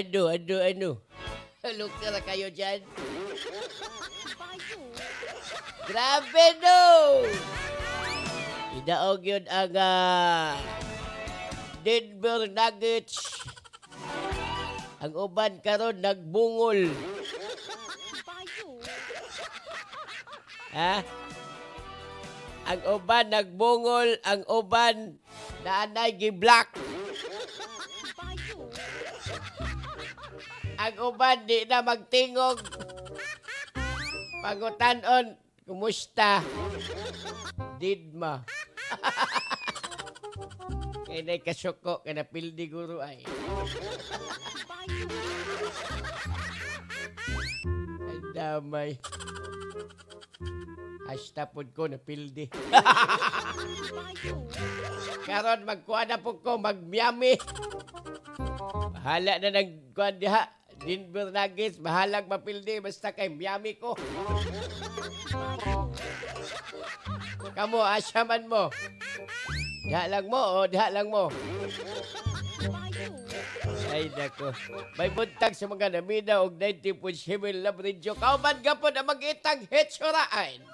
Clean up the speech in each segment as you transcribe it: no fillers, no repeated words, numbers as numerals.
Ano, ano, ano? Lukir kayo dyan. Grabe no! Idaog yun ang Denver Nuggets. Ang uban karon nagbungol. Ha? Ang uban nagbungol, ang uban naanay gi-block. Ang uban di na magtingog. Pangutanon, kumusta? Didma. Kaya na'y kasuko, kaya napildi guro ay. Ang damay. Hasta pod ko, napildi. Karon magkuha na po ko, magmiyami. Bahala na nagkuha diha. Denver Nuggets, bahalag mapildi, basta kay Miami ko. Kamo, asa man mo. Diha lang mo, o diha lang mo. Ay, nako. May buntag sa mga namina og 90.7 Love Radio. Kauban gapon ang mag-itang hitsuraan.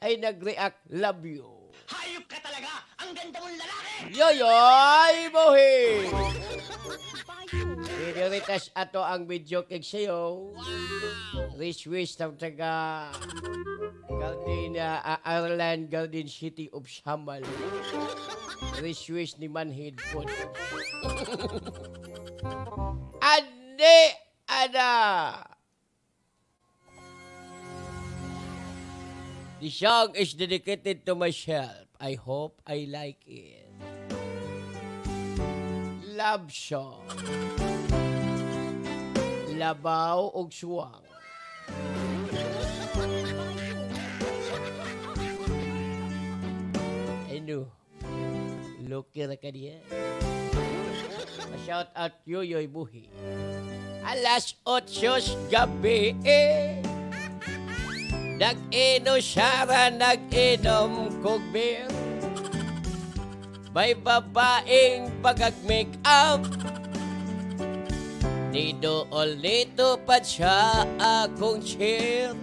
Ay, nag-react, love you. Hayop ka talaga! Ang ganda mong lalaki! Yoyoy, buhi! Piniritas ato ang video kay sayo. Wow! Rich wish ng taga Garden, Ireland, Garden City of Samal. Rich wish ni Manhid po. Ande, ana! The song is dedicated to myself. I hope I like it. Love song. Labaw og suwang. Ano? Lucky ra ka diya. Shout out Yoyoy Buhi. Alas 8 gabi eh. Nag-ino siyara, nag-inom kog beer. May babaeng pagag-make up. Nidool nito pa siya akong cheer.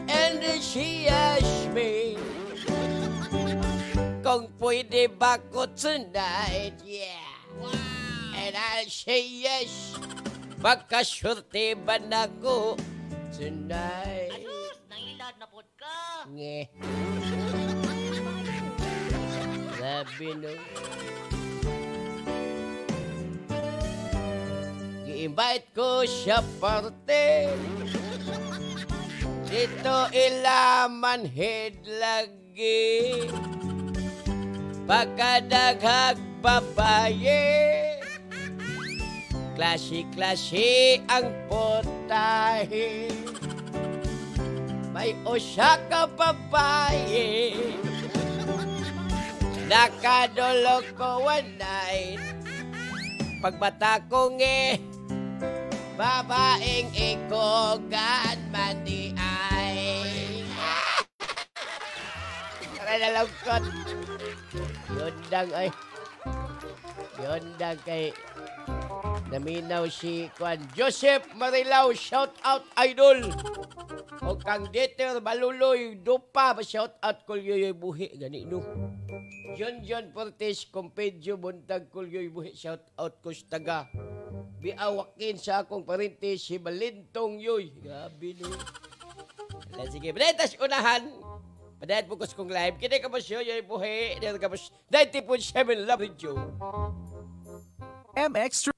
And she asked me kung pwede ba ko tonight, yeah. Wow. And I'll say yes. Pagkasurte ba na ko tonight? Asus, nangilad na pod ka. Nge. Grabe no. Gi-invite ko siya parte. Dito ilaman head lagi. Pagkadaghag babaye. Klasi-klasi ang potahe. May usa ka babaye. Nakadulog ko one night. Pagbata ko nge, babaeng ikogan man di ay. Tara na lungkot. Yun ay. Yun kay naminaw si Kwan Joseph Marilao, shout out idol. O kang Dieter Baluloy Dupa, shout out Kulyoy Buhi gani no. John John Fortes Compedyo buntag Kulyoy Buhi, shout out ko sa taga Biawakin sa akong parente si Balintong Yoy. Grabe no. Ala, sige, tas unahan. Padayat po kong live. Kini ka mo siya, Yoy Buhi. Dito ka mo 90.7 Love Radio. MX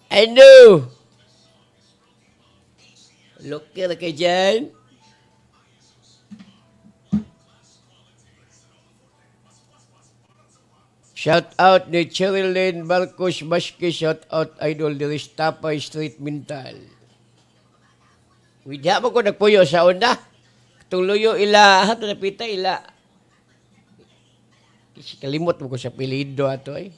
Ano? Lukir ka dyan? Shout out ni Cherilyn Marcos Maski. Shout out idol ni Ristapay Street Mintal. Widya mo ko nagpuyo sa una. Tuluyo ila. Hato napita ila. Kalimot mo ko sa pilido ato ay.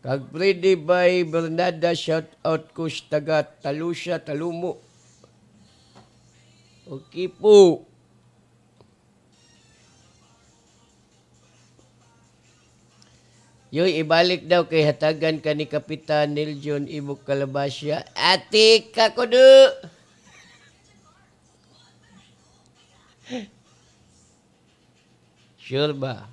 Kag Freddy by Bernada, shout out ko sa taga Talusya, Talumo. Okay po. Yoy, ibalik daw kay hatagan ka ni Kapitan Niljon Ibok Kalabasya. Ati ka kuno. Sure ba?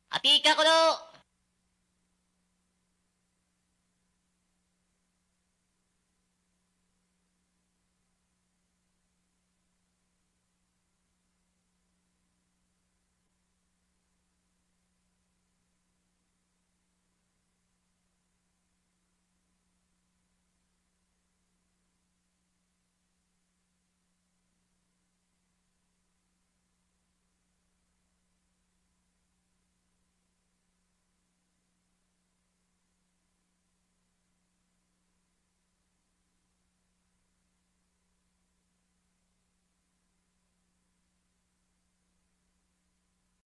Ati ka kuno.